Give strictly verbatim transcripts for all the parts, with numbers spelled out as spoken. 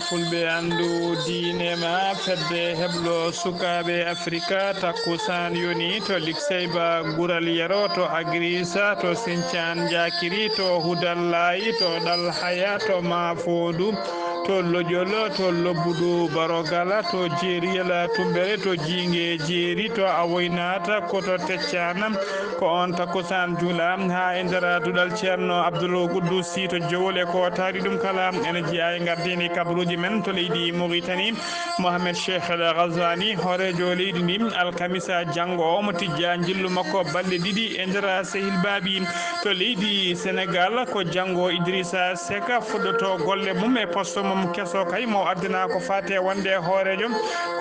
Fulɓe anndu diine ma fedde heblo sukaaɓe Afrika, takkusaan yoni to Likseyba Gural Yero, to Agrisa, to Sincaan Njakiri, to Hudallayi, to Ɗalhaya, to Maafoodu, to Lojol, to Lobbudu Barogala, to Jeeriyel Tumbere, to Jiinge Jeeri, to Awoynata, ko to Teccaan. Ko on takkusaan juula haa e nder duɗal Ceerno Abdul Quddus Sy to Jowol. E ko taari ɗum kala, ene jeyaa e gardini kabaruuji men to leydi Mauritanie. Mohamed Cheikh El Ghazouani, hooreejo leydi ndi, alkamisa janngo o, omo tijja njillu makko balɗe ɗiɗi e nder sehil baabi to leydi Senegal. Ko janngo Idrissa Seck fuɗɗoto golle mum e poste mum keso kay mo addana ko faate wonde hooreejo,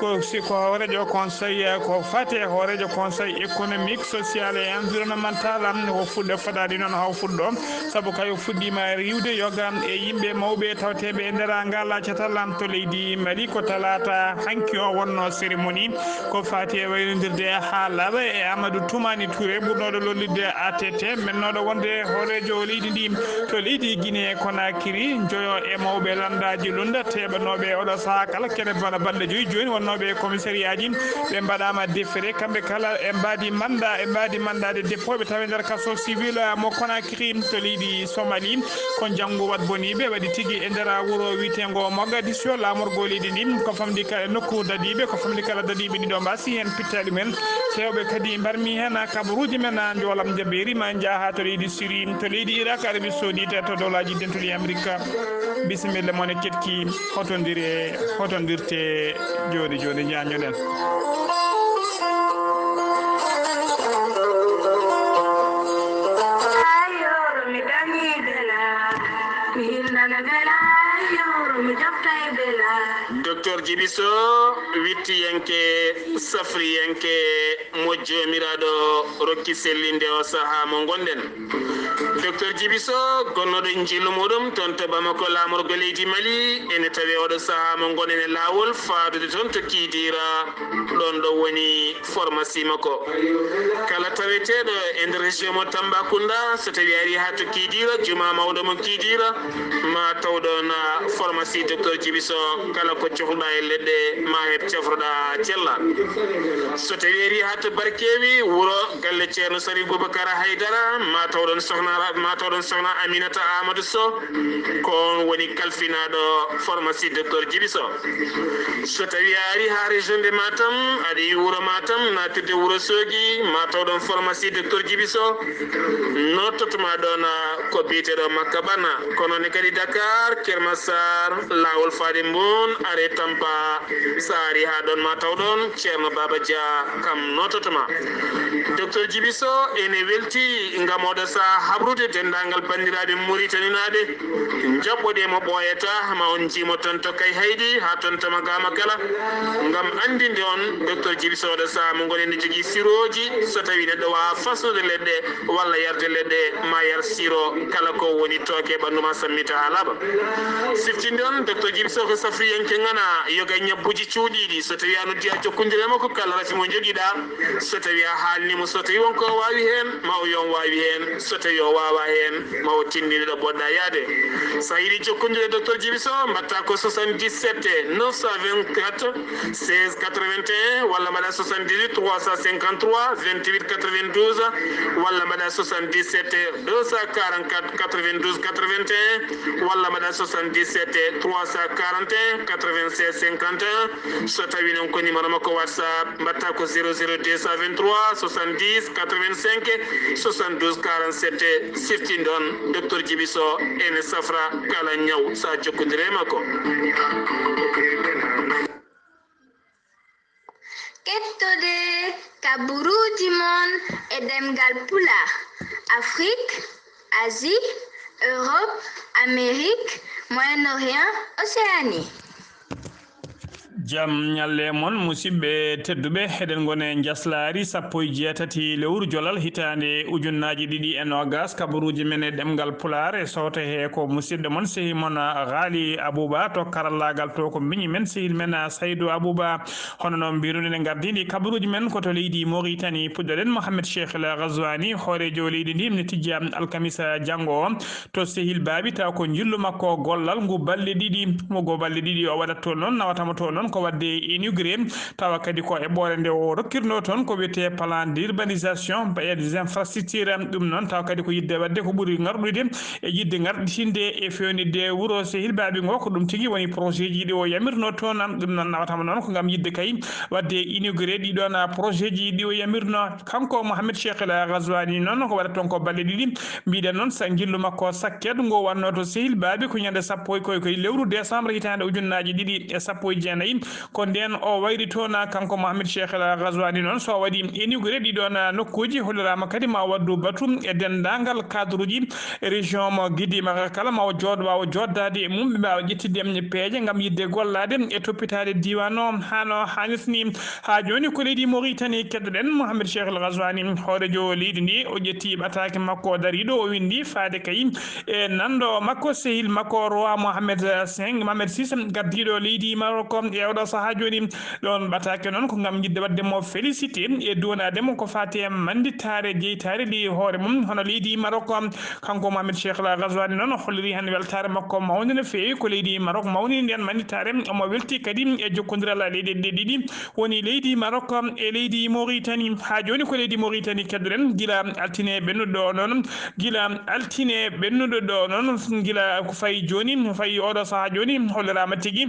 ko si ko hooreejo conseil, ko faate hooreejo conseil économique, social et environnemental. O fuɗɗo fadaani noon haw fuɗɗo, sabu kay o fuɗɗiima riiwde yoga e yimɓe mawɓe tawteeɓe e nder ngal catal to leydi Mali. Ko talaata hanki o wonno cérémonie ko faati e waynondirde haa laaɓa e Amadou Toumani Touré, ɓurnooɗo lollirde A T T, mennooɗo wonde hooreejo leydi ndi to leydi Guinée Conakry. Njoyo e mawɓe lanndaaji lunda teeɓanooɓe oɗo sahaa kala kene bana balɗe joyi jooni wonnooɓe e commissariat ji, ɓe mbaɗaama déféré, kamɓe kala e mbaadi manda, e mbaadi mandat de dépôt, ɓe tawi nder kaso civil mo Conakry to leydi Somalie. Ko njanngu waɗ boniiɓe waɗi tigi e nder wuro wiyeteengo Mogadiscio, laamorgo leydi ndi. Ko famɗi kala e nokku dadiiɓe, ko famɗi kala dadiiɓe ɗiɗo mbaasi heen pitta ɗumen. Heewɓe kadi mbarmi heen kabaruuji men, njoolam jabeeri ma njaaha to leydi Syrie, to leydi Irak, Arabie Saoudite, to Dowlaaji Dentuɗi Amerika. Bisimilla mon e keɗki, hotondire, hotondirte jooni jooni, ñaañoɗen. Docteur Djibiso, wittiyanke, safriyanke, mo Joomiraaɗo rokki sellinde o sahaa mo ngonɗen. Docteur Djibiso, gonnooɗo njillu muɗum toon to Bamako, laamorgo leydi Mali, ene tawi oɗo sahaa mo ngonɗen e laawol faadude toon to Kidira, ɗoon ɗo woni pharmacie makko. Kala taweteeɗo e nder région mo Tambacounda, so tawi ari haa to Kidira, juma mawɗo mo Kidira, ma taw ɗoon, ah, pharmacie Docteur Djibiso, kala ko cohluɗa e leɗɗe, ma heɓ cafroɗa cella. So tawi ari haa to Barkewi, wuro galle Ceerno Sari Boubacar Haydara, ma taw ɗoon sohna, ma taw ɗoon sohna Aminata Amadou Sow, ko on woni kalfinaaɗo pharmacie Docteur Djibiso. So tawi a ari haa région de Matam, aɗa yi wuro Matam, natirde wuro Soogi, ma taw ɗoon pharmacie Docteur Djibiso, nottotoma ɗoon ko biyeteeɗo Makka Bana. Kono ne kadi Dakar, Kermassar, laawol faade Mboon, are Tampa. So a ari haa ɗoon ma taw ɗoon Ceerno Baba Dia, kam nottotoma. Docteur Djibiso ene welti ngam oɗo sahaa habrude denndaangal banndiraaɓe Muritaninaaɓe. Njaɓɓoɗe mo ɓooyata, ma on njiimo toon to Kayhayɗi, haa toon to Magama kala, ngam anndinde on, Docteur Djibiso oɗo sahaa mo ngonɗen ne jogii sirooji, so tawi neɗɗo waawaa fasnude leɗɗe walla yarde leɗɗe, ma yar siro kala ko woni tooke ɓanndu ma sammita haa laaɓa. Siftinde on, Docteur Djibiso ko safriyanke ŋana yoga ñabbuuji cuuɗiiɗi, so tawi a noddi a jokkondire makko kala rafi mo njogiɗa, so tawi a haalni mo, so tawi won ko o waawi heen, ma o wiy on waawi heen, so tawi o waawaa heen, ma o tinndine ɗo poɗɗa yahde. So a yiɗi jokkondirde e Docteur Djibiso, mbaɗta ko soixante-dix-sept neuf cent vingt-quatre seize quatre-vingt-un, walla mbaɗa soixante-dix-huit trois cent cinquante-trois vingt-huit quatre-vingt-douze, walla mbaɗa soixante-dix-sept deux cent quarante-quatre quatre-vingt-douze quatre-vingt-un, walla mbaɗa soixante-dix-sept trois cent quarante et un quatre-vingt-seize cinquante et un. So tawi noon ko numéro makko WhatsApp, mbaɗta ko zéro zéro deux cent vingt-trois soixante-dix quatre-vingt-cinq soixante-douze quarante-sept. Siftinɗon, Docteur Djibiso ene safra kala ñaw, so a jokkondire e makko. Kettode kaburuuji mon e ɗemngal Pulaar, Afrique, Asie, Europe, Amérique, Moyen-Orient, Océanie. Jam ñalle mon, musidɓe tedduɓe. Eɗen ngoni e njaslaari sappo e jeetati lewru jolal hitaande ujunnaaji ɗiɗi e noogas. Kabaruuji men e ɗemngal Pulaar e sowto he ko musidɗo mon, sehil mon, Ghali Abouba, to karallaagal to ko miñi men, sehil men, Saydou Abouba. Hono noon mbiruɗen, en ngardiiɗi kabaruuji men ko to leydi Mauritanie. Puɗɗoɗen Mohamed Cheikh El Ghazouani, hooreejo leydi ndi, ne tijja alkamisa janngo o. To sehil Baabi, taw ko njillu makko gollal ngu balɗe ɗiɗi, mo go balɗe ɗiɗi o waɗat toon noon, nawatamo toon noon ko waɗde inauguré, tawa kadi ko eɓɓoore nde o rokkirno toon ko wiyetee plan d'urbanisation et des infrastructures. Ɗum noon tawa kadi ko yiɗde waɗde ko ɓuri ngarɗude e yiɗde ngarɗitinde e feewnitde wuro sehil Baabi ngo, ko ɗum tigi woni projet ji ɗi o yamirno toon. Ɗum noon nawatamo noon ko ngam yiɗde kay waɗde inauguré ɗi ɗoon projet ji ɗi o yamirno. Kanko Mohamed Cheikh El Ghazouani noon ko waɗat toon ko balɗe ɗiɗi. Mbiɗen noon sa njillu makko sakket ngo wanno to sehil Baabi ko ñande sappo e koy koy lewru décembre hitaande ujunnaaji ɗiɗi e sappo e jeenayi. Ko ndeen o wayri toon, kanko Mohamed Cheikh El Ghazouani noon, so waɗi inauguré ɗi ɗoon nokkuuji, holliraama kadi ma waddu batu e denndaangal cadre uji région mo Gidima kala, ma o jooɗo, waawa jooɗdaade e mum, ɓe mbaawa ƴettidde peeje ngam yiɗde gollaade e toppitaade diiwaan o haa no haanirta ni. Haa jooni ko leydi Mauritanie keddoɗen Mohamed Cheikh El Ghazouani, hooreejo leydi ndi, o ƴetti ɓataake makko dariiɗo, o winndi faade kay e nanndo makko, sehil makko, roi Mohamed cinq, Mohamed six, gardiiɗo leydi Maroc e oɗo sahaa jooni. Ɗoon ɓataake noon ko ngam yiɗde waɗde mo félicité e duwanaade mo ko faati e mannditaare jeytaare ɗi hoore mum, hono leydi Maroc. Kanko Mohamed Cheikh El Ghazouani noon o holliri heen weltaare makko mawnde no feewi ko leydi Maroc mawnini ndeen mannditaare. Omo welti kadi e jokkondiral leyɗe ɗe ɗiɗi, woni leydi Maroc e leydi Mauritanie. Haa jooni ko leydi Mauritanie keddoɗen gila altine ɓennuɗo o noon, gila altine ɓennuɗo ɗo noon, gila ko fayi jooni, fayi oɗo sahaa jooni, holliraama tigi,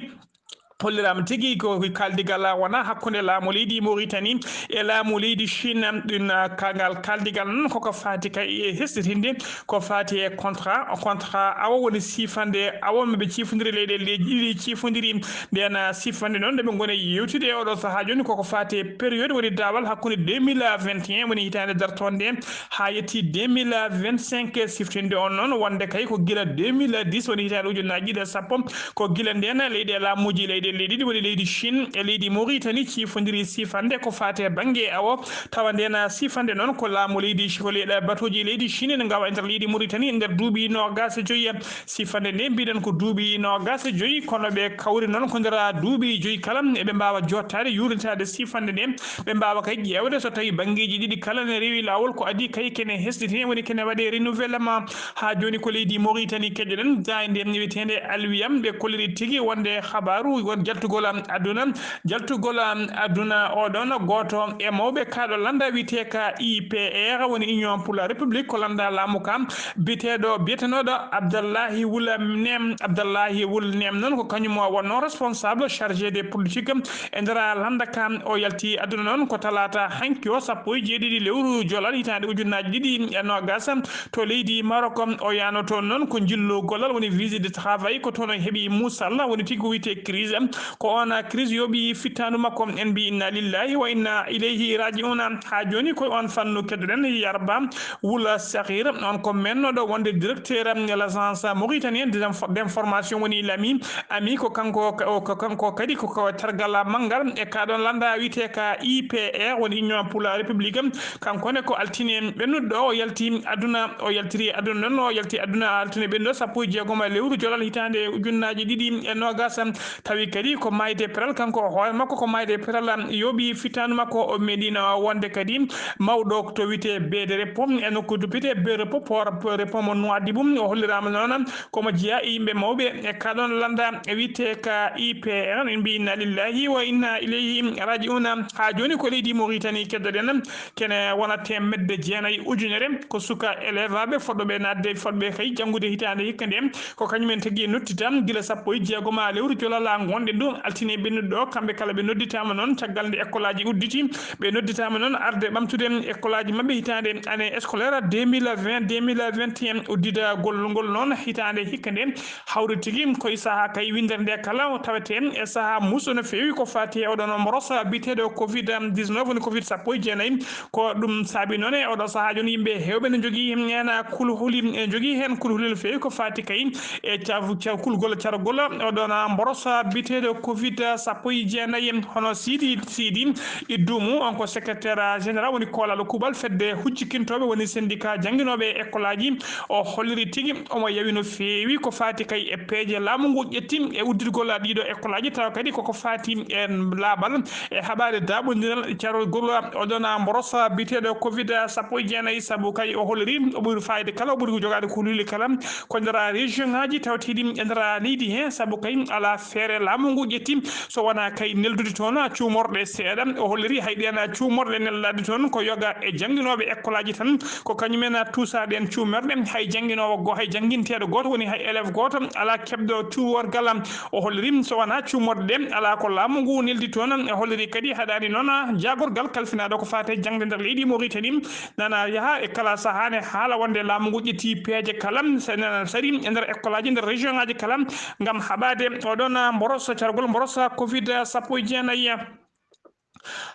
holliraama tigi ko kaldigal wona hakkunde laamu leydi Mauritanie e laamu leydi Chine. Ɗum, ah, kangal kaldigal noon koko faati kay e hesɗitinde ko faati e contrat, contrat awa woni siifande awa maɓe ciifondiri leyɗe leyɗe ɗiɗi ciifondiri. Nden, ah, siifande noon nde ɓe ngoni e yewtude e oɗo sahaa jooni koko faati e période woni daawal hakkunde deux mille vingt et un woni hitaande dartoonde haa yetti deux mille vingt-cinq. Siftinde on noon wonde kay ko gila deux mille dix woni hitaande ujunnaaji ɗiɗi e sappo, ko gila ndeen leyɗe laamuuji leyɗe leyɗe ɗiɗi woni leydi Chine e leydi Mauritanie ciifondiri siifande ko faati e bannge awo. Tawa ndeen siifande noon ko laamu leydi Chi-, ko leyɗe batuuji leydi Chine ene ngawa e nder leydi Mauritanie e nder duuɓi noogaas e joyi. Siifande nde mbiɗen ko duuɓi noogaas e joyi, kono ɓe kawri noon ko nder duuɓi joyi kala eɓe mbaawa jottaade yuurnitaade siifande nde. Ɓe mbaawa kay ƴeewde so tawi banngeeji ɗiɗi kala ne rewi laawol, ko adii kay kene hesɗitee, woni kene waɗee renouvellement. Haa jooni ko leydi Mauritanie keƴoɗen, jaaynde wiyeteende Alwiyam, ɓe kolliri tigi wonde habaaru won jaltugol aduna, jaltugol aduna o ɗoon gooto e mawɓe kaaɗo lannda wiyetee ka I P R, woni Union pour la République, ko lannda laamu ka, biyeteeɗo, biyetenooɗo Abdallahi Wul Nem. Abdallahi Wul Nem noon ko kañum o wonnoo responsable chargé des politiques e nder lannda ka. O yalti aduna noon ko talaata hanki o, sappo e jeeɗiɗi lewru jolal hitaande ujunnaaji ɗiɗi e noogaas to leydi Maroc. O yaano toon noon ko njillu gollal, woni visite de travail, ko toon o heɓi muusalla, woni tigi ko wiyetee crise. Ko oon crise yooɓi fittaandu makko. En mbi inna lillahi wa inna ilayhi raji'una. Haa jooni ko oon fannu keddoɗen Yarba Wula Sahir, on ko mennoɗo wonde directeur l'agence mauritanienne d'info-, d'information, woni l'AMI. AMI ko kanko, ko kanko kadi ko, ko tergal manngal e ka ɗoon lannda wiyetee ka I P R, woni Union pour la République. Kanko ne ko altine ɓennuɗo o yalti aduna, o yaltiri aduna noon, o yalti aduna altine ɓennuɗo sappo e jeegom lewru jolal hitaande ujunnaaji ɗiɗi e noogaas. Tawi kadi ko maayde peral, kanko hoore makko ko maayde peral yooɓi fittaandu makko. O meeɗino wonde kadi mawɗo to wiyetee Baie de Repos, e nokku to wiyetee Baie de Repos, port Repos mo Nouadhibou. O holliraama noon ko mo jeyaa e yimɓe mawɓe e ka ɗoon lannda wiyetee ka I P R. En mbi inna lillahi wa inna ilayhi raji'una. Haa jooni ko leydi Mauritanie keddoɗen, kene wona teemedde jeenayi ujunere, ko suka élève aɓe fotɓe naatde, fotɓe kay janngude hitaande hikka nde. Ko kañum en tigi noddita gila sappo e jeegom lewru jolal ngonɗen ɗo, altine ɓennuɗo ɗo. Kamɓe kala ɓe nodditaama noon, caggal nde école aji udditi, ɓe nodditaama noon arde ɓamtude école aji maɓɓe hitaande, année scolaire deux mille vingt, deux mille vingt et un. Udditagol ngol noon hitaande hikka nde, hawri tigi ko e sahaa kay winndere nde kala o tawetee e sahaa muusɗo no feewi ko faati e oɗon mboroso biyeteeɗo covid dix-neuf, woni covid sappo e jeenayi. Ko ɗum saabi noon e oɗo sahaa jooni yimɓe heewɓe ne njogii heen kulhuli, ne njogii heen kulhuli no feewi ko faati kay e caw-, caw-, kulgol cargol oɗon mboroso biyeteeɗo Ɗo covid sappo e jeenayi, hono Sidi Sidi Iddumu, on ko secrétaire général woni koolaaɗo kuuɓal fedde hujjikintooɓe woni syndicat jannginooɓe e école aji. O holliri tigi omo yawi no feewi ko faati kay e peeje laamu ngu ƴetti e uddirgol ɗiɗo école aji, tawa kadi koko faati e laaɓal e haɓaade daaɓondiral carol gol oɗona mborosa biyeteeɗo covid sappo e jeenayi, sabu kay o holliri o ɓuri faayde kala, o ɓuri ko jogaade ko luuli kala ko nder région ngaji tawteeɗi e nder leydi he, sabu kay alaa feere laamu ngu ƴetti so wonaa kay neldude toon cuumorɗe seeɗa. O holliri hay ɗeen cuumorɗe nelɗaaɗe toon ko yoga e jannginooɓe école aji tan, ko kañumen tuusaa ɗeen cuumorɗe. Hay jannginoowo go, hay jannginteeɗo gooto woni hay élève gooto alaa keɓɗo cuuworgal. O holliri so wonaa cuumorɗe ɗe alaa ko laamu ngu neldi toon. O holliri kadi haɗaani noon jaagorgal kalfinaaɗo ko faati e jaŋde nder leydi Mauritanie, nana yaha e kala sahaa ne haala wonde laamu ngu ƴetti peeje kala, so nana sari e nder école aji, nder région ngaji kala, ngam haɓaade oɗon mboroso, cargol mboroso covid sappo e jeenayi.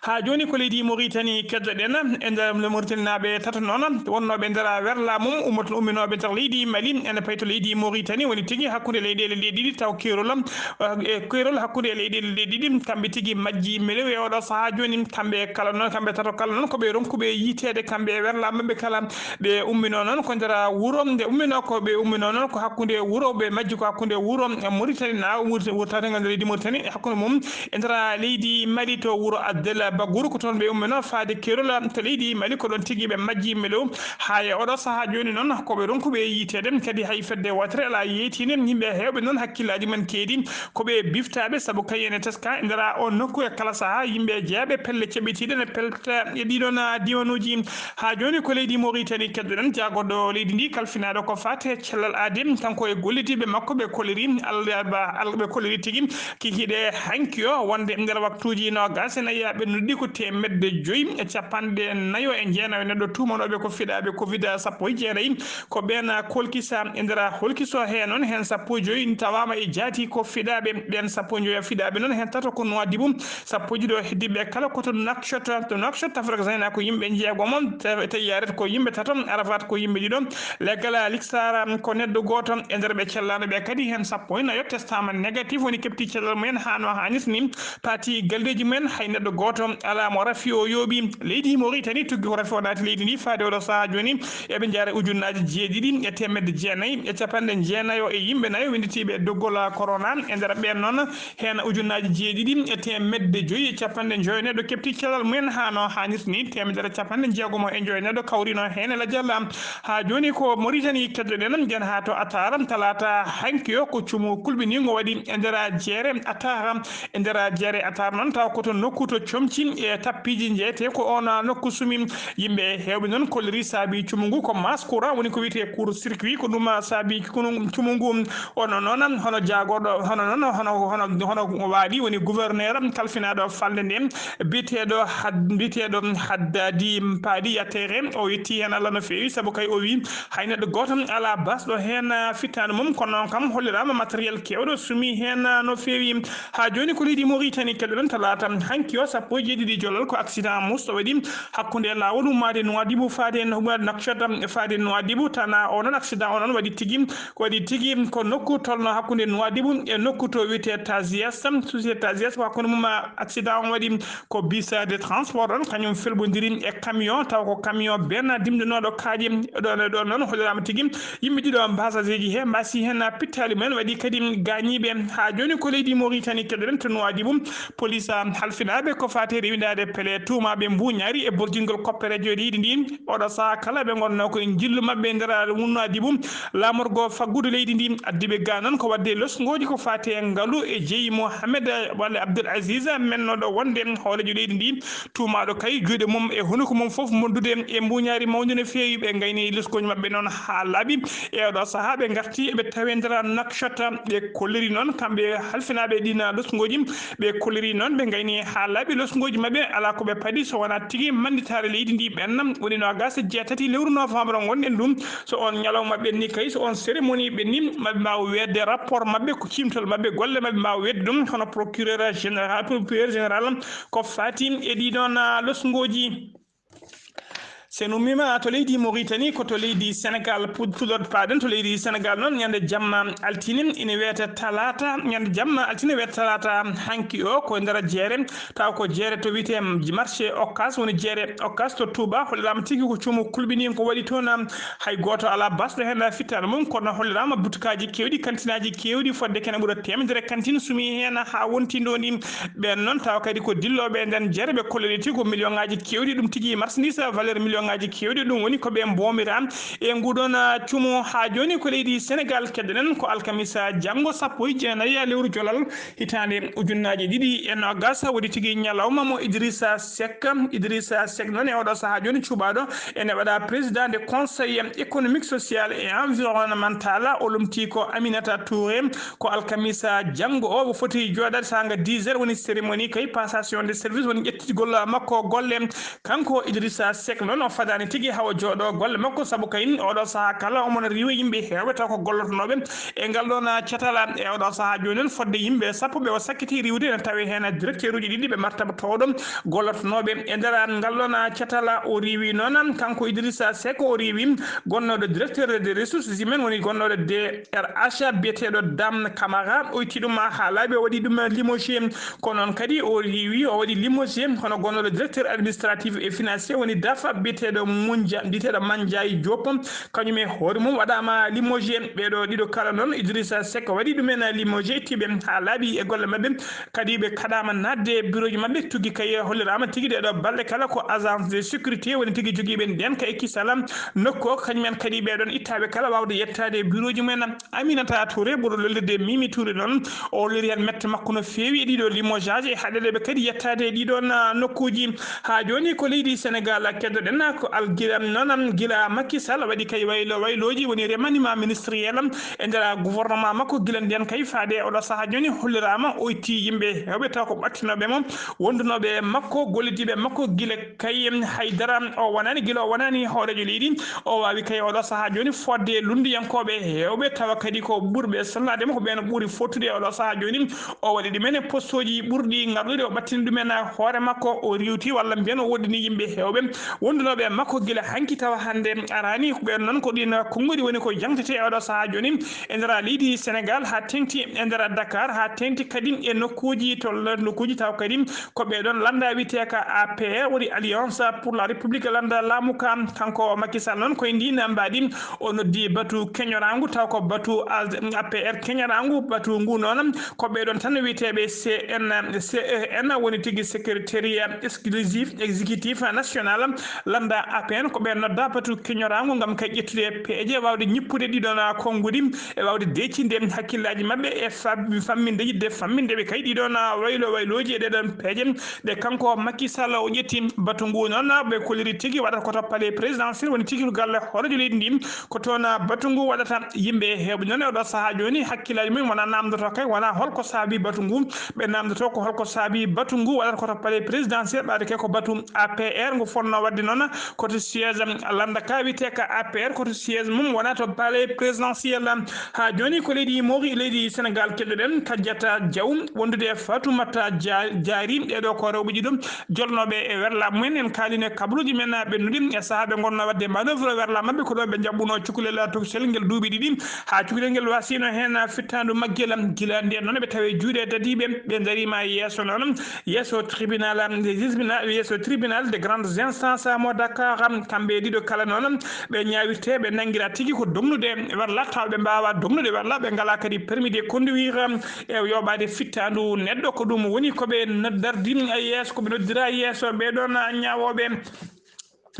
Haa jooni ko leydi Mauritanie keddoɗen, e nder Mauritanie naaɓe tato noon wonnooɓe nder werla mum, ummoto umminooɓe nder leydi Mali, ene payi to leydi Mauritanie, woni tigi hakkunde leyɗeele ɗe ɗiɗi, taw keerol, eh, e keerol hakkunde leyɗeele ɗe ɗiɗi, kamɓe tigi majji melew e oɗo sahaa jooni, kamɓe kala noon, kamɓe tato kala noon, ko ɓe ronkuɓe yiiteede, kamɓe e werla maɓɓe kala, ɓe umminoo noon ko nder wuro, nde umminoo ko ɓe umminoo noon ko hakkunde wuro, ɓe majji ko hakkunde wuro Mauritanie na, wurti-, wurtaade ngal leydi Mauritanie, hakkunde mum e nder leydi Mali to wuro Abdel Bagour, ko toon ɓe umminoo faade keerol to leydi Mali, ko ɗoon tigi ɓe majji melew. Haa e oɗo sahaa jooni noon, ko ɓe ronkuɓe yiiteede, kadi hay fedde wootere alaa yeeytiinde. Yimɓe heewɓe noon hakkillaaji mum keedi ko ɓe biftaaɓe, sabu kay ene teska e nder oo nokku e kala sahaa yimɓe jeeyaɓe pelle ceɓitiiɗe ne pelta e ɗii ɗoon diiwanuuji. Haa jooni ko leydi Mauritanie keddoɗen, jaagorɗo leydi ndi kalfinaaɗo ko faati e cellal aadi, kanko e gollidiiɓe makko ɓe kolliri Allah ba, Allah ɓe kolliri tigi kikiiɗe hanki o wonde nder waktuuji noogaas e nayi ɓennuɗi ko teemedde joyi e capanɗe nayo e jeenayo neɗɗo tuumanooɓe ko fiɗaaɓe covid sappo e jeenayi. Ko ɓeen kolkisa e nder holkiso he noon, heen sappo e joyi tawaama e jaati ko fiɗaaɓe. Ɓeen sappo e joyi fiɗaaɓe noon, heen tato ko Nouadhibou, sappo e ɗiɗo heddiiɓe kala ko to Nouakchott, to Nouakchott, Tafrek Zayna ko yimɓe jeegomo, Te-, Tayyaret ko yimɓe tato, Arafat ko yimɓe ɗiɗo, Leggal Liksara ko neɗɗo gooto e nder ɓe cellaano ɓe kadi, heen sappo e nayo testaama négatif, woni keɓti cellal mumen haa no haanirta ni, paati galleeji mumen, hay neɗɗo gooto alaa mo rafi o yooɓi. Leydi Mauritanie tuggi ko rafi o naati leydi ndi faade oɗo sahaa jooni, eɓe njaara ujunnaaji jeeɗiɗi e teemedde jeenayi e capanɗe jeenayo e yimɓe nayo winnditiiɓe doggol corona. E nder ɓeen noon, heen ujunnaaji jeeɗiɗi e teemedde joyi e capanɗe joyo neɗɗo keɓti cellal mumen haa no haanirta ni, teemedere capanɗe jeegomo e joyo neɗɗo kawrino heen e lajal. Haa jooni ko Mauritanie keddoɗen, njahen haa to Atar, talaata hanki o ko cumu kulɓiniingo waɗi e nder jeere Atar. E nder jeere Atar noon, tawa ko to nokku to comci e tappiiji jeetee, ko oon nokku sumi. Yimɓe heewɓe noon kolliri saabi cumu ngu ko masse courant, woni ko wiyetee court circuit, ko ɗum saabi kunu-, cumu ngu. Ono noon, hono jaagorɗo, hono noon, hono, hono, hono waali woni gouverneur kalfinaaɗo falnde nde, biyeteeɗo Had-, biyeteeɗo Haddadi Mpaadi Yattere, o yetti heen Allah no feewi, sabu kay o wi hay neɗɗo gooto alaa basɗo heen, ah, fittaandu mum, kono noon kam holliraama matériel keewɗo sumi heen, ah, no feewi. Haa jooni ko leydi Mauritanie keɗoɗen talaata hanki o sappo e jeeɗiɗi jolal, ko accident musɗo waɗi hakkunde laawol ummaade Nouadhibou faade Nouakchott, faade Nouadhibou. Tana o noon, accident o noon waɗi tigi, ko waɗi tigi ko nokku tolno hakkunde Nouadhibou e nokku to wiyetee Tazias, société Tazias, ko hakkunde mum accident on waɗi. Ko bus de transport on, kañum felɓondiri e camion, taw ko camion ben dimɗinooɗo kaaƴe. Ɗon e ɗon noon holliraama tigi yimɓe ɗiɗo mbaasaseeji he mbaasi heen pittaali mumen, waɗi kadi gaañiiɓe. Haa jooni ko leydi Mauritanie keɗoɗen to Nouadhibou. Police halfinaaɓe ko faati e rewindaade pele tuumaaɓe mbuuñaari e borjingol koppereejo leydi ndi. Oɗo sahaa kala ɓe ngonnoo ko e njillu maɓɓe e nder Nouadhibou, laamorgo faggudu leydi ndi. Addiiɓe ga noon ko waɗde losngooji ko faati e ngalu e jeyi Mohamed walla Abdoul Aziz, mennooɗo wonde hooreejo leydi ndi, tuumaaɗo kay juuɗe mum e hunuko mum fof mondude e mbuuñaari mawndi no feewi. Ɓe ngayni losngooji maɓɓe noon haa laaɓi. E oɗo sahaa ɓe ngarti, ɓe tawi e nder Nouakchott. Ɓe kolliri noon, kamɓe halfinaaɓe ɗiin losngooji, ɓe kolliri noon, ɓe ngayni haa laaɓi losngooji maɓɓe, alaa ko ɓe paɗi so wonaa tigi mannditaare leydi ndi ɓenna. Woni noogaas e jeetati lewru novembre ngonɗen ɗum. So oon ñalawma ɓenni kay, so oon cérémonie ɓenni, maɓe mbaawa weetde rapport maɓɓe, ko ciimtol maɓɓe, golle maɓɓe mbaawa weetde ɗum, hono procureur général, procureur général, ko faati e ɗii ɗoon, ah, losngooji. So en ummiima to leydi Mauritanie, ko to leydi Sénégal pud-, puɗɗorto paaɗen. To leydi Sénégal noon, ñande jamma altine ina wiyata talaata, ñande jamma altine wiyata talaata hanki o, ko e nder jeere, taw ko jeere to wiyetee marché Ocass, woni jeere Ocass to Touba, holliraama tigi ko cuumu kulɓiniingu ko waɗi toon, hay gooto alaa basɗo heen fittaandu mum, kono holliraama butukaaji keewɗi, kantinaaji keewɗi, fodde kene ɓura teemedere kantin sumii heen haa wonti ndoondi. Ɓeen noon tawa kadi ko dillooɓe e nden jeere, ɓe kolliri tigi ko million ŋaaji keewɗi, ɗum tigi marchandise valeur million ŋaaji keewɗi, ɗum woni ko ɓe mboomiraa e nguɗon, ah, cuumu. Haa jooni ko leydi Sénégal keddoɗen, ko alkamisa janngo sappo e jeenayi lewru jolal hitaande ujunnaaji ɗiɗi e noogas, woni tigi ñalawma mo Idrissa Seck. Idrissa Seck noon e oɗo sahaa jooni cuɓaaɗo ene waɗa président de conseil économique, social et environnemental. O lomti ko Aminata Touré. Ko alkamisa janngo o, o foti jooɗaade saanga dix heures, woni cérémonie kay passation de service, woni ƴettitgol makko golle. Kanko Idrissa Seck noon, o fadaani tigi hawa jooɗo golle makko, sabu kay oɗo sahaa kala omo riiwa yimɓe heewɓe taw ko gollotonooɓe e ngal ɗoon catal. E oɗo sahaa jooni noon, fodde yimɓe sappo ɓe o sakkiti riiwde, ene tawi heen directeur uji ɗiɗi ɓe martaba towɗo gollotonooɓe e nder ngal ɗoon catal. O riiwi noon, kanko Idrissa Seck, o riiwi gonnooɗo directeur des ressources humaines, woni gonnooɗo D R H, biyeteeɗo Dame Camara, o itti ɗum haa laaɓi, o waɗi ɗum limogé. Ko noon kadi o riiwi, o waɗi limogé hono gonnooɗo directeur administratif et financier, woni dafa, biyeteeɗo Munja, biyeteeɗo Mandiaye Diop, kañum e hoore mum waɗaama limogé. Ɓeeɗo ɗiɗo kala noon, Idrissa Seck waɗi ɗumen limogé, itti ɓe haa laaɓi e golle maɓɓe. Kadi ɓe kaɗaama naatde e bureauji maɓɓe, tuggi kay holliraama tigi ɗeeɗo balɗe kala ko agence de sécurité woni tigi jogiiɓe ndeen ka e kisal nokku o, kañumen kadi ɓeeɗoon ittaaɓe kala waawde yettaade e bureauji mumen. Aminata Touré ɓurɗo lolirde Mimi Touré noon, o holliri heen mette makko no feewi e ɗiɗo limogeage e haɗeɗeɓe kadi yettaade e ɗiɗoon, ah, nokkuuji. Haa jooni ko leydi Sénégal keddoɗen, ko al-, gila noon, gila Macky Sall waɗi kay waylo waylooji, woni remaniement ministériel e nder gouvernement makko. Gila ndeen kay faade oɗo sahaa jooni holliraama o itti yimɓe heewɓe taw ko ɓattinooɓe mo, wondunooɓe e makko, gollodiiɓe e makko. Gila kay haydara o wonaani, gila o wonaani hooreejo leydi, o waawi kay oɗo sahaa jooni fodde lunndiyankooɓe heewɓe tawa kadi ko ɓurɓe sellaade mo, ko ɓeen ɓuri fottude e oɗo sahaa jooni. O waɗi ɗumen e postooji ɓurɗi ngarɗude, o ɓattini ɗumen hoore makko, o riiwti walla mbiyen o woɗɗini yimɓe heewɓe wondunooɓe e makko gila hanki tawa hannde araani. Ko ɓeen noon ko ɗiin konnguɗi woni ko jangtete e oɗo sahaa jooni e nder leydi Sénégal, haa teŋti e nder Dakar, haa teŋti kadi e nokkuuji to, nokkuuji taw kadi ko ɓeeɗoon lannda wiyeteeka A P R, woni Alliance pour la République, lannda laamu ka. Kanko Macky Sall noon ko e ndiin mbaadi o noddi batu keñoraangu, taw ko batu A P R keñoraangu. Batu ngu noon ko ɓeeɗoon tan wiyeteeɓe C N, C E N, woni tigi secrétariat exclusif exécutif national lannda A P R, ko ɓe nodda batu keñoraangu ngam kay ƴettude peeje, waawde ñippude ɗiɗoon konnguɗi e waawde deecinde hakkillaaji maɓɓe e fam-, famminde, yiɗde famminde ɓe kay ɗiɗoon waylo waylooji e ɗeɗoon peeje ɗe kanko Macky Sall o ƴetti. Batu ngu noon ɓe kolliri tigi waɗata ko to palais présidentiel, woni tigi ko galle hooreejo leydi ndi, ko toon batu ngu waɗata. Yimɓe heewɓe noon e oɗo sahaa jooni hakkillaaji mum wona naamndoto kay, wona holko saabi batu ngu, ɓe naamndoto ko holko saabi batu ngu waɗata ko to palais présidentiel, ɓaade kay ko batu A P R ngu fotnoo waɗde noon ko to siège lannda ka wiyeteeka A P R, ko to siège mum wona to palais présidentiel. Haa jooni ko leydi Mori-, leydi Sénégal keddoɗen, Kadiata Diaw wondude e Fatoumata Dia-, Diary, ɓeeɗo ko rewɓe ɗiɗo jolnooɓe e werla mumen. En kaalino e kabaruuji men ɓennuɗi e sahaa ɓe ngonnoo waɗde manœuvre werla maɓɓe, ko ɗo ɓe njaɓɓunoo cukalel tokosel ngel duuɓi ɗiɗi, haa cukalel ngel wasino heen fittaandu maggel. Gila ndeen noon ɓe tawi juuɗe dadiiɓe, ɓe ndariima yeeso noon, yeeso tribunal, tribunal, yeeso tribunal de grandes instances mo Dakar. Kamɓe ɗiɗo kala noon ɓe ñaawirte, ɓe nanngira tigi ko dognude werla, taw ɓe mbaawa dognude werla, ɓe ngalaa kadi permis de conduire e yooɓaade fittaandu neɗɗo. Ko ɗum woni ko ɓe noddardi yeeso, ko ɓe noddira yeeso ɓee ɗoon ñaawooɓe.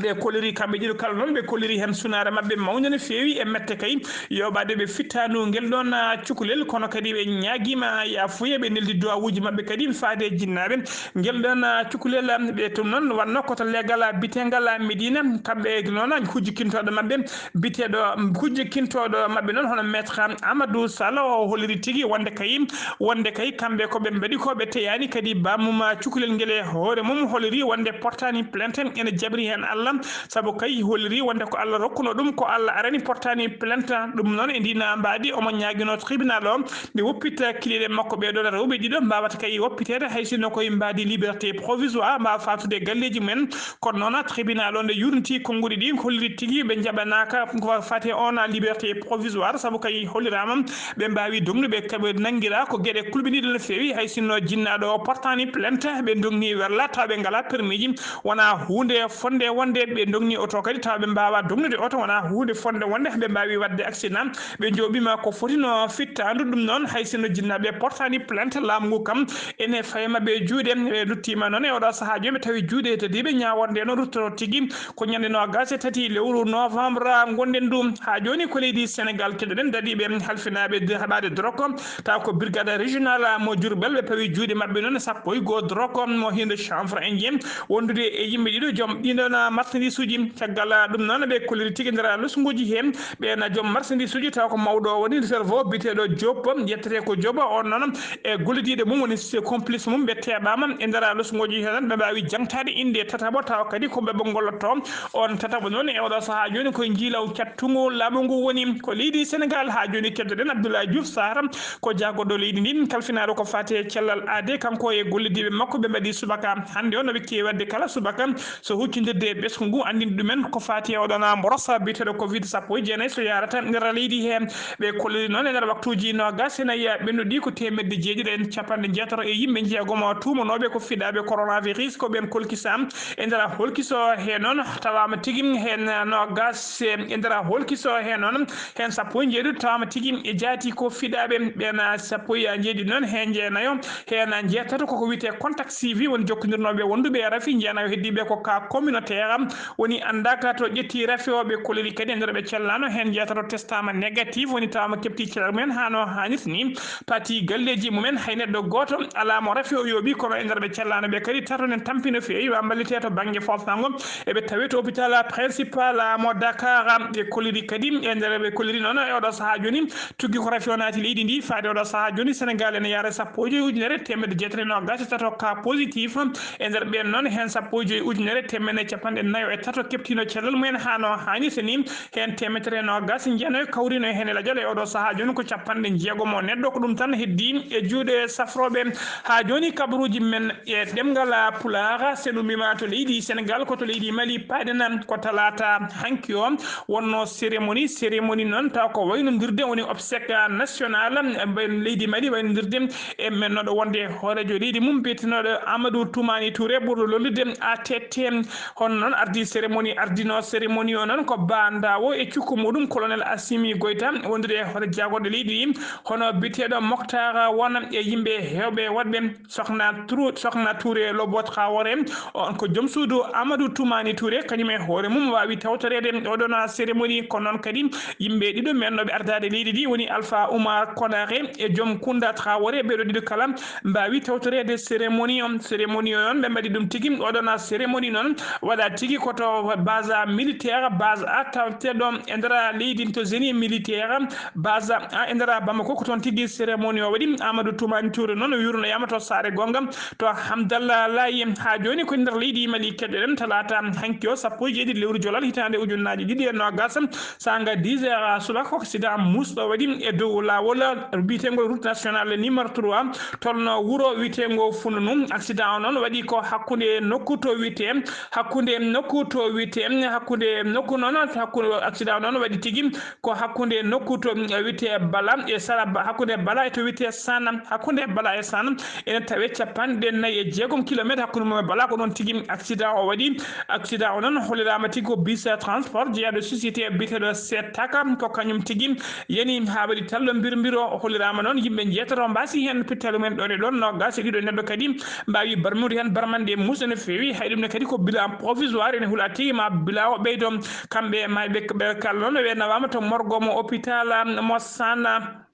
Ɓe kolliri kamɓe ɗiɗo kala noon, ɓe kolliri heen sunaare maɓɓe mawnde no feewi e mette kay, yooɓaade ɓe fittaandu ngel ɗoon, ah, cukalel, kono kadi ɓe ñaagiima yaafuya, ɓe neldi duwawuuji maɓɓe kadi faade e jinnaaɓe. Ngel ɗoon, ah, cukalel, ah, ɓe tun noon wannoo ko to leegal, ah, biteengal, ah, Medina, kamɓe noon, ah, hujjikintooɗo maɓɓe, biteeɗo, mm, hujjikintooɗo maɓɓe noon hono Maître Amadou Sall, o holliri tigi wonde kay, wonde kay kamɓe ko ɓe mbaɗi ko ɓe teyaani, kadi bammum, ah, cukalel ngel e hoore mum holliri wonde portaani plainte, ene jabri heen Allah. Sabu kay holliri wonde ko Allah rokkuno ɗum, ko Allah arani portani plainte. Ɗum noon e ndina mbaadi omo ñaagino tribunal o nde woppita kiliiɗe makko ɓee ɗoo rewɓe ɗiɗo mbaawata kay woppiteede hay sinno koye mbaadi liberté provisoire mbaawa faatude e galleeji mumen. Kono noon tribunal o nde yurniti konnguɗi ɗi holliri tigi ɓe njaɓanaaka ko fati on liberté provisoire sabu kay holliraama ɓe mbaawi dognude ɓe kaɓe nanngira ko geɗe kulɓiniiɗe no feewi hay sinno jinnaaɗo o portani plainte ɓe dogni werla taw ɓe ngalaa permis ji. Wonaa huunde fonnde wonde ɓe dogni oto kadi taw ɓe mbaawaa dognude oto, wonaa huunde fonnde wonde ɓe mbaawi waɗde accident. Ɓe njooɓiima ko fotino fittaandu. Ɗum noon hay sinno jinnaaɓe portani plainte, laamu ngu kam ene fayi maɓɓe e juuɗe. Ɓe nduttiima noon e oɗo sahaa jooni ɓe tawi juuɗe tediiɓe ñaaworde no ruttoto tigi ko ñande noogaas e tati lewru novembre ngonɗen ndu. Haa jooni ko leydi Sénégal keɗoɗen daɗiiɓe halfinaaɓe de-, haɓaade drogue, taw ko brigade régional mo Diourbel ɓe pawi juuɗe maɓɓe noon sappo e goo drogue mo hinde chanvre indien wondude e yimɓe ɗiɗo joom ɗiɗon marchandise uji. Caggal ɗum noon ɓe kolliri tigi nder lusnguuji heen ɓeen joom marchandise uji taw ko mawɗo woni cerveau biyeteeɗo Diop, yettete ko Diop on noon e gollidiiɗo mum woni complice mum ɓe teeɓaama e nder lusnguuji heen ɓe mbaawi jaŋtaade innde tataɓo taw kadi ko ɓe ɓe ngollotoo. On tataɓo noon e oɗo sahaa jooni koye njiilaw cattungu laamu ngu woni ko leydi Sénégal. Haa jooni keddoɗen Abdoulaye Diouf Sarr ko jaagoɗo leydi ndin kalfinaaɗo ko faati e cellal aade, kanko e gollidiiɓe makko ɓe mbaɗi subaka hannde o no ɓe keewi waɗde kala subaka so huccindirde e ɓesngu ngu anndin ɗumen ko faati e oɗon mborosa biyeteeɗo covid sappo e jeenayi so yarata nder leydi he. Ɓe kolliri noon e nder waktuuji noogaas e nayi ɓennuɗi ko teemedde jeeɗiɗo e capanɗe jeetato e yimɓe jeegom tuumanooɓe ko fiɗaaɓe coronavirus ko ɓeen kolkisa e nder holkiso he noon tawaama tigi heen noogaas e nder holkiso he noon heen sappo e njeeɗiɗo tawaama tigi e jaati ko fiɗaaɓe ɓeen sappo e njeeɗiɗo noon he jeenayo heen njeetato koko wiyetee contact suivi woni jokkondirnooɓe wonduɓe e rafi, jeenayo heddiiɓe ko cas communautaire woni anndaaka to ƴetti rafi o. Ɓe kolliri kadi e nder ɓe cellaano heen njeetato testaama négatif woni tawaama keɓti cellal mumen haa no haanirta ni, pati galleeji mumen hay neɗɗo gooto alaa mo rafi o yooɓi. Kono e nder ɓe cellaano ɓe kadi tato nen tampi no feewi ma mballite to bannge foftango eɓe tawi to hôpital principal mo Dakar. Ɓe kolliri kadi e nder ɓe kolliri noon e oɗo sahaa jooni tuggi ko rafi o naati leydi ndi faade oɗo sahaa jooni Sénégal ene yaara sappo e joyi ujunere teemedde jeetati e noogaas e tato cas positif. E nder ɓeen noon heen sappo e joyi ujunere teemedde capanɗe nayo e tato keɓtino cellal mumen haa no haanirta ni. Heen teemedere e noogaas njeeno e kawrino heen e lajal e oɗo sahaa jooni ko capanɗe jeegom o neɗɗo. Ko ɗum tan heddii e juuɗe safrooɓe. Haa jooni kabaruuji men e ɗemngal Pulaar, so en ummiima to leydi Sénégal, ko to leydi Mali paaɗen ko talaata hanki o wonnoo cérémonie. Cérémonie noon taw ko waynondirde woni obsèque national leydi Mali waynondirde e mennooɗo wonde hooreejo leydi mum biyetenooɗo Amadou Toumani Touré ɓurɗo lollude A T T. Hono noon ardii cérémonie, ardinoo cérémonie o noon ko Ba Ndawo e cukko muɗum colonel Assimi Goïta wondude e hoore jaagorɗe leydi ndi, hono biyeteeɗo Moctar won e yimɓe heewɓe woɗɓe Sokhna Trou-, Sokhna Touré Lobo Traoré, on ko joom suudu Amadou Toumani Touré, kañum e hoore mum waawi tawtoreede oɗon cérémonie. Ko noon kadi yimɓe ɗiɗo mennooɓe ardaade leydi ndi woni Alpha Oumar Konaré e joom Kounda Traoré, ɓeeɗo ɗiɗo kala mbaawi tawtoreede cérémonie on. Cérémonie on ɓe mbaɗi ɗum tigi, oɗon cérémonie noon waɗa tigi ko to base militaire, base a tawteɗo e nder leydi to génie militaire, base a e nder Bamako, ko toon tigi cérémonie o waɗi. Amadou Toumani Touré noon wirnoyaama to Saare Gonga to Hamdallah Laye. Haa jooni ko nder leydi Mali keɗoɗen talaata hanki o sappo e jeeɗiɗi lewru jolal hitaande ujunnaaji ɗiɗi e noogaas. Sanga dix heures subaka ko accident musɗo waɗi e dow laawol biyetengol route nationale numéro trois, tolno wuro wiyetengol Fununu. Accident o noon waɗi ko hakkunde nokku to wiyete, hakkunde nokku to wiyete, hakkunde nokku noon, hakkunde accident o noon waɗi tigi ko hakkunde nokku to wiyete Bala e Sara, hakkunde Bala e to wiyete Sana, hakkunde Bala e Sana. Ene tawe capanɗe nayi e jeegom kilometre hakkunde mum e Bala, ko ɗoon tigi accident o waɗi. Accident o noon holliraama tigi ko bus transport jeyaaɗo société biyeteeɗo Setaka, ko kañum tigi yani haa waɗi tallo mbir mbiro. Holliraama noon yimɓe njeetato mbaasi heen pittaali mumen ɗoon e ɗoon, noogaas e ɗiɗo neɗɗo kadi mbaawi barmude heen barmanɗe muusɗe no feewi. Hay ɗum ne kadi ko bilan provisoire, ene hula tigi ma bilan o ɓeydo. Kamɓe e maayɓe ɓe kala noon ɓe nawaama to morgo mo hôpital mo Sana.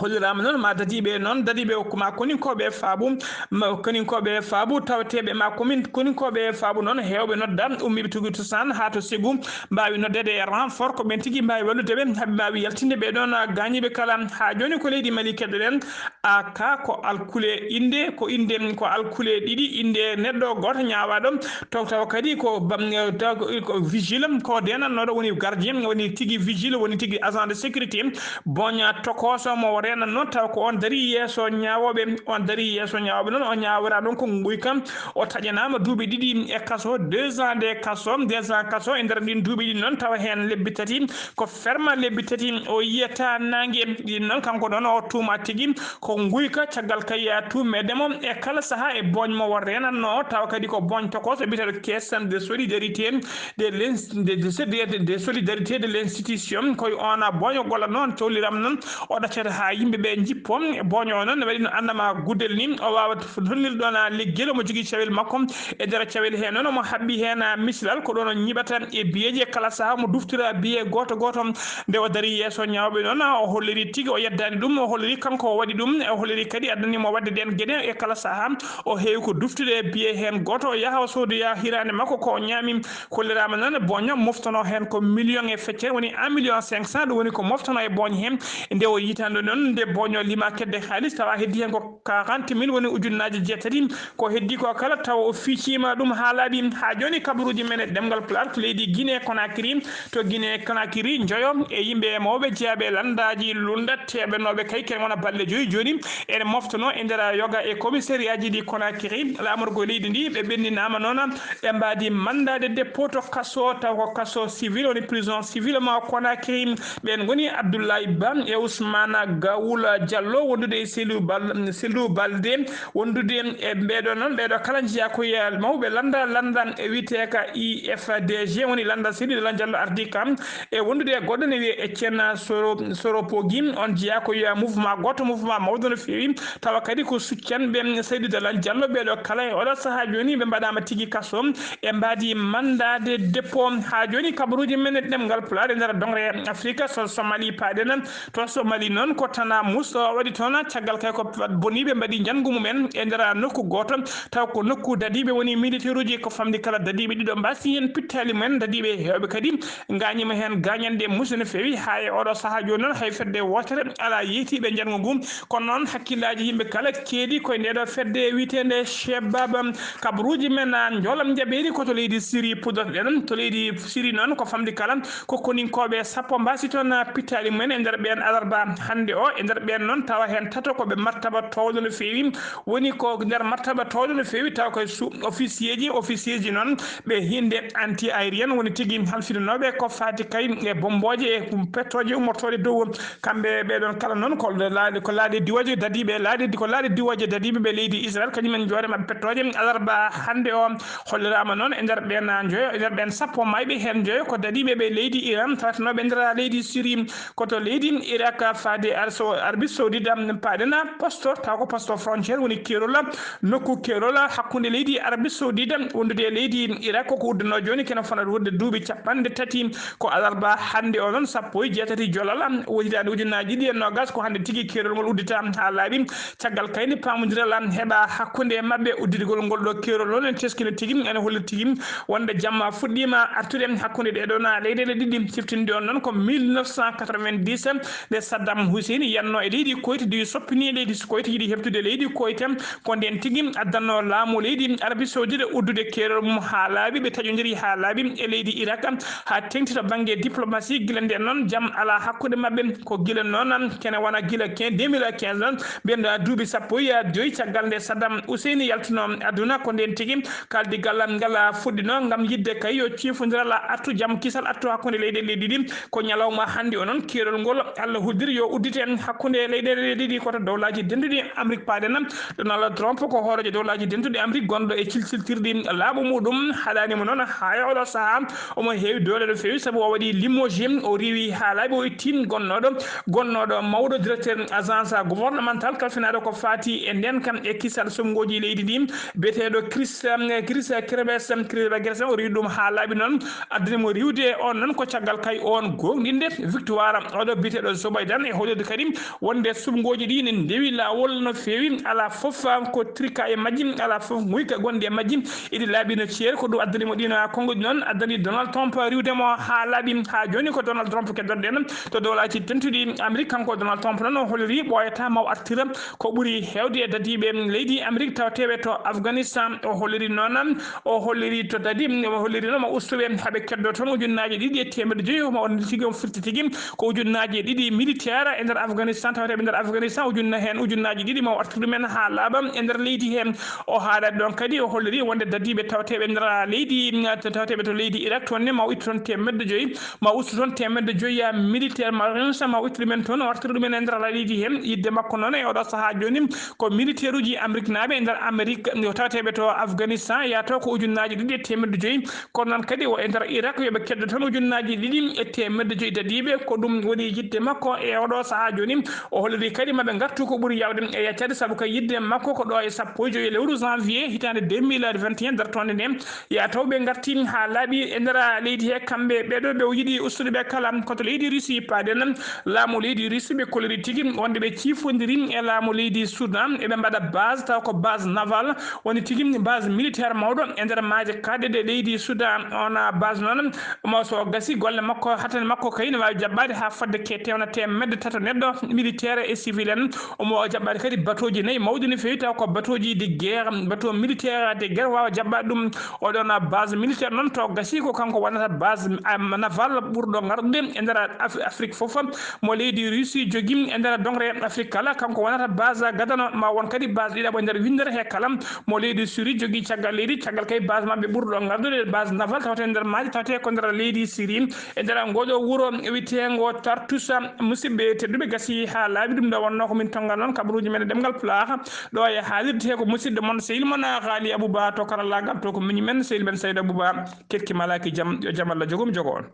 Holliraama noon ma dadiiɓe noon, dadiiɓe ko ma koninkooɓe e faabu, ma koninkooɓe e faabu, tawateeɓe ma komin koninkooɓe e faabu noon, heewɓe nodda ummiiɓe tugi tosan haa to Segu, mbaawi noddeede e renfort, ko ɓeen tigi mbaawi wallude ɓe, haa ɓe mbaawi yaltinde ɓee ɗoon gaañiiɓe kala. Haa jooni ko leydi Mali keɗoɗen, a ka ko alkule innde, ko innde, ko alkule ɗiɗi, innde neɗɗo gooto ñaawaaɗo, taw, tawa kadi ko bam-, taw ko, ko vigile, ko deenannooɗo woni gardien, woni tigi vigile, woni tigi agent de sécurité, boña tokooso mo reenatnoo, taw ko on darii yeeso ñaawooɓe, on darii yeeso ñaawooɓe noon, o ñaawora ɗoon ko nguyka, o taƴanaama duuɓi ɗiɗi e kaso, deux ans de kaso, deux ans kaso, e nder ɗiin duuɓi ɗiɗi noon, tawa heen lebbi tati, ko ferma lebbi tati, o yiyata naange, ɗiin noon, kanko noon, o tuuma tigi, ko nguyka, caggal kay tuumeede mo, e kala sahaa e boñ mo o reenatnoo, tawa kadi ko boñ tokooso, biyeteeɗo caisse de solidarité, de l'ins-, de, de, de, de solidarité de l'institution, koye on a boño golla noon, cowliram noon, o ɗaccata haa yimɓe ɓe njippo. Boño o noon ne waɗi no annama guddel ni, o waawa tolnirde ɗoon a leggel, omo jogii cawel makko. E nder cawel heen noon, omo haɓɓi heen a misilal, ko ɗoon o ñiɓata e biyeeji e kala sahaa, omo duftira biye gooto gooto. Nde o darii yeeso ñaawɓe noon, o holliri tigi o yeddaani ɗum, o holliri kanko o waɗi ɗum, o holliri kadi addani mo waɗde ɗeen geɗe e kala sahaa. O heewi ko duftude e biye heen gooto, o yaha o soodoya hiraande makko ko o ñaami. Kolliraama noon, boño moftanoo heen ko million e feccere, woni un million cinq cent, ɗum woni ko moftanoo e boño heen. Nde o yiytanoo noon, nde boño lima kedde haalis, tawa heddii heen ko quarante mille, woni ujunnaaje jeetati. Ko heddii ko kala, tawa o fiiciima ɗum haa laaɓi. Haa jooni, kabaruuji men e ɗemngal Pulaar to leydi Guinée Conakry, to Guinée Conakry, njoyo e yimɓe mawɓe jeyaaɓe e lanndaaji lunndatteeɓe nooɓe kay, kene wona balɗe joyi jooni. Ene moftanoo e nder yoga e commissariatji ɗi Conakry, laamorgo leydi ndi, ɓe ɓenndinaama noon, ɓe mbaadi mandat de dépôt to kaso, taw ko kaso civil, woni prison civil mo Conakry. Ɓeen ngoni Abdoulaye Ba e Ousmane Gawoula Diallo, wondude e Cellou Bal-, Cellou Balde, wondude e ɓeeɗo noon, ɓeeɗo kala njiyaa ko e mawɓe lannda, lannda e wiyeteeka I F D G, woni lannda Cellou Dalein Diallo ardii kam, e wondude e goɗɗo ne wiyee Etienne Soro-, Soropogi, on jeyaa ko e mouvement gooto, mouvement mawɗo no feewi, tawa kadi ko succanɓe Seydou Dalein Diallo, ɓeeɗo kala e oɗo sahaa jooni ɓe mbaɗaama tigi kaso, ɓe mbaadi mandat de dépôt. Haa jooni kabaruuji men e ɗemngal Pulaar e nder doŋre Afrika, so Somali paaɗen, to Somali noon ko Tana Mus waɗi toon, caggal kay ko boniiɓe mbaɗi njanngu mumen e nder nokku gooto, taw ko nokku dadiiɓe woni militeeruuji, ko famɗi kala dadiiɓe ɗiɗo mbaasi heen pittaali mumen, dadiiɓe heewɓe kadi ngaañiima heen gaañanɗe muusɗe no feewi. Haa e oɗo sahaa jooni noon, hay fedde wootere alaa yeytiiɓe njanngu ngu. Kono noon, hakkillaaji yimɓe kala keedi koye ndeeɗo fedde wiyeteende Shebab. Kabaruuji men, a, njoolam njaɓeeri ko to leydi Siri puddotoɗen. To leydi Siri noon, ko famɗi kala ko koninkooɓe sappo mbaasi toon pittaali mumen e nder ɓeen alarba hannde o. E nder ɓeen noon, tawa heen tato ko ɓe martaba toowɗo no feewi. Woni ko nder martaba toowɗo no feewi, tawa koye su-, officier ji, officier ji noon ɓe hinnde anti-aérienne, woni tigi halfinanooɓe ko faati kay e bommbooje e kum-, pettooje ummortooɗe dow. Kamɓe ɓee ɗoon kala noon ko laaɗe, ko laaɗe diwooje dadiiɓe, laaɗe, ko laaɗe diwooje dadiiɓe ɓe leydi Israel, kañum en njoore maɓɓe pettooje alarba hannde o. Holliraama noon e nder ɓeen njoyo, e nder ɓeen sappo maayɓe heen njoyo ko dadiiɓe ɓe leydi Iran, tawatanooɓe e nder leydi Siri. Ko to leydi Irak faade Ar-, so-, Arabie Saoudite, am, paaɗen posto, taw ko posto frontière woni keerol, nokku keerol hakkunde leydi Arabie Saoudite wondude e leydi Irak, ko uddanoo jooni kene fona wonde duuɓi capanɗe tati. Ko alarba hannde o noon, sappo e jeetati jolal, am, o hitaande ujunnaaji ɗiɗi e noogas, ko hannde tigi keerol ngol uddita haa laaɓi. Caggal kayndi paamondiral, am, heɓa hakkunde maɓɓe uddidigol ngol ɗo keerol noon, en teskino tigi, ene holli tigi wonde jamma fuɗɗiima artude hakkunde ɗee ɗoon leyɗeele ɗiɗi. Siftinde on noon ko mille neuf cent quatre-vingt-dix, nde Saddam Hussein yiyatnoo e leydi Koyte, diwi soppini leydi Koyte, yiɗi heɓtude leydi Koyte, ko ndeen tigi addannoo laamu leydi Arabie Saoudite uddude keerol mum haa laaɓi, ɓe taƴondirii haa laaɓi e leydi Irak, haa teeŋti to bannge diplomatie. Gila ndeen noon, jam alaa hakkunde maɓɓe, ko gila noon, kene wona gila quinze, deux mille quinze noon, mbiyen-ɗaa duuɓi sappo e joy caggal nde Saddam Hussein yaltunoo aduna, ko ndeen tigi kaldigal ngal fuɗɗinoo ngam yiɗde kay yo ciifondiral artu, jam kisal artu hakkunde leyɗeele ɗiɗi. Ko ñalawma hannde o noon, keerol ngol Allah huldiri yo uddite hakkunde leyɗeele ɗiɗi, ko to Dowlaaji Dennduɗi Amrik paaɗen. Donald Trump ko hooreejo Dowlaaji Dennduɗi Amrik gonɗo e cilciltirɗi laamu muɗum, haɗaani mo noon haa e oɗo sahaa. Omo heewi doole no feewi, sabu o waɗi limogé, o riiwi haa laaɓi, o itti gonnooɗo, gonnooɗo mawɗo directeur agence gouvernemental kalfinaaɗo ko faati e ndeenka e kisal sonnguuji leydi ndi, biyeteeɗo Chris, Chris Krebes, Chris Krebes, o riiwi ɗum haa laaɓi noon, addani mo riiwde on noon ko caggal kay on goongɗinde victoire oɗo biyeteeɗo Joe Biden e hollirde kadi wonde suɓngooji ɗi ne ndewi laawol no feewi, alaa fof ko trika e majji, alaa fof nguyka gonɗi e majji. Iɗi laaɓi no ceeri, ko ɗum addani mo ɗiin konnguɗi noon, addani Donald Trump riiwde mo haa laaɓi. Haa jooni ko Donald Trump keddoɗen to Dowlaaji Dentuɗi Amérique. Kanko Donald Trump noon o holliri ɓooyataa ma o artira ko ɓuri heewde e dadiiɓe leydi Amérique tawateeɓe to Afghanistan. O holliri noon, o holliri to dadi, o holliri noon ma ustuɓe haa ɓe keddo toon ujunnaaji ɗiɗi e teemedde joyi, ma on tigi on firti tigi ko ujunnaaji ɗiɗi militaire e nder Afghanistan, tawateeɓe nder Afghanistan, ujunna heen, ujunnaaji ɗiɗi ma o artir ɗumen haa laaɓa e nder leydi heen. O haalaani ɗoon kadi, o holliri wonde dadiiɓe tawateeɓe nder leydi, tawateeɓe to leydi Irak toon ne ma o ittu toon teemedde joyi, ma ustu toon teemedde joyi militaire, ma rensa, ma o ittu ɗumen toon, o artir ɗumen e nder leydi heen. Yidde makko noon e oɗo sahaa jooni ko militaire uji Amérique naaɓe e nder Amérique, tawateeɓe to Afghanistan, yahata ko ujunnaaji ɗiɗi e teemedde joyi. Kono noon kadi o e nder Irak, yo ɓe keddo tan ujunnaaji ɗiɗi e teemedde joyi dadiiɓe. Ko ɗum woni yiɗde makko e oɗo sahaa jooni. O holliri kadi ma ɓe ngartu ko ɓuri yaawde e yaccaade, sabu ko yiɗde makko ko ɗo e sappo e joyi lewru janvier hitaande deux mille vingt et un dartoonde nde, ya taw ɓe ngarti haa laaɓi e nder leydi he. Kamɓe ɓeɗo ɓe o yiɗi ustude ɓe kala ko to leydi Russie paaɗen. Laamu leydi Russie ɓe kolliri tigi wonde ɓe ciifondiri e laamu leydi Soudan, eɓe mbaɗa base, taw ko base naval, woni tigi base militaire mawɗo e nder maaje kaaɗɗe ɗe leydi Soudan. On base noon, mo so gasi golle makko, hattan makko kay ne waawi jaɓɓaade haa fodde ke tewna teemedde tato neɗɗo, militaire e civil en. Omo jaɓɓaade kadi batooji nayi mawɗi no feewi, taw ko batooji de guerre, bateau militaire de guerre waawa jaɓɓaade ɗum. Oɗon base militaire noon to gasi ko kanko wonata base, am, naval ɓurɗo ngarɗude e nder Af-, Afrique fof. Mo leydi Russie jogi e nder dongre Afrique kala, kanko wonata base gadano, ma won kadi base ɗiɗaɓo e nder winndere he kala. Mo leydi Syrie jogi caggal leydi, caggal kay base maɓɓe ɓurɗo ngarɗude, base naval tawte e nder maaje, tawte ko nder leydi Syrie. E nder ngoɗo wuro wiyeteengo Tartusa, musidɓe tedduɓe, gasi haa laaɓi. Ɗum ɗo wonno ko min tonngal noon kabaruuji men e ɗemngal Pulaar. Ɗo e haalirde he ko musidɗo mon, sehil mon, Haali Abouba to karallaagal, to ko miñi men, sehil men Saydu Abouba. Keɗki malaaki jam, yo jam Allah jogo mi jogo on.